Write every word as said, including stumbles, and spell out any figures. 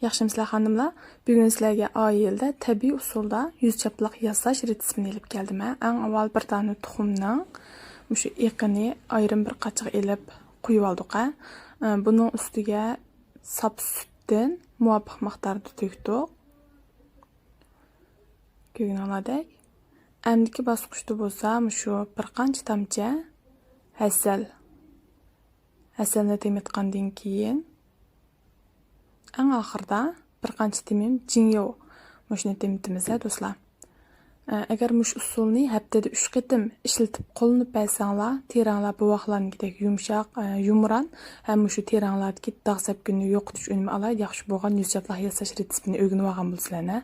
ياخشىمۇسىلەر خانىملار؟ بۈگۈن سىلەرگە ئائىلىدە تەبىئىي ئۇسۇلدا يۈز چاپلاق ياساش رېتسېپىنى ئېلىپ كەلدىم. ئەڭ ئاۋۋال بىر دانە تۇخۇمنىڭ مۇشۇ ئېقىنى ئايرىم بىر قاچىغا ئېلىپ قۇيۇۋالدۇق. بۇنىڭ ئۈستىگە ساپ سۈتتىن مۇۋاپىق مىقداردا تۆكتۇق. كۆرگىنىڭلاردەك. ئەمدىكى باسقۇچتا بولسا مۇشۇ بىر قانچە تامچە ھەسەل. ھەسەلنى تېمىتقاندىن كېيىن، ئەڭ ئاخىردا بىر قانچە تېمىم جىڭيو مۇشۇنى تېمىتىمىز، ھە، دوستلار. ئە، ئەگەر مۇشۇ ئۇسۇلنى ھەپتىدە ئۈچ قېتىم ئىشلىتىپ قوللىنىپ بەرسەڭلار، تېرەڭلار بوۋاقلارنىڭكىدەك يۇمشاق، ئە، يۇمران ھەم مۇشۇ تېرەڭلاردىكى داغ سەپكۈننى يوقىتىش ئۈنۈمى ئالاھىدە ياخشى بولغان يۈز چاپلاق ياساش رېتسېپىنى ئۆگىنىۋالغان بولىسىلەر، ھە.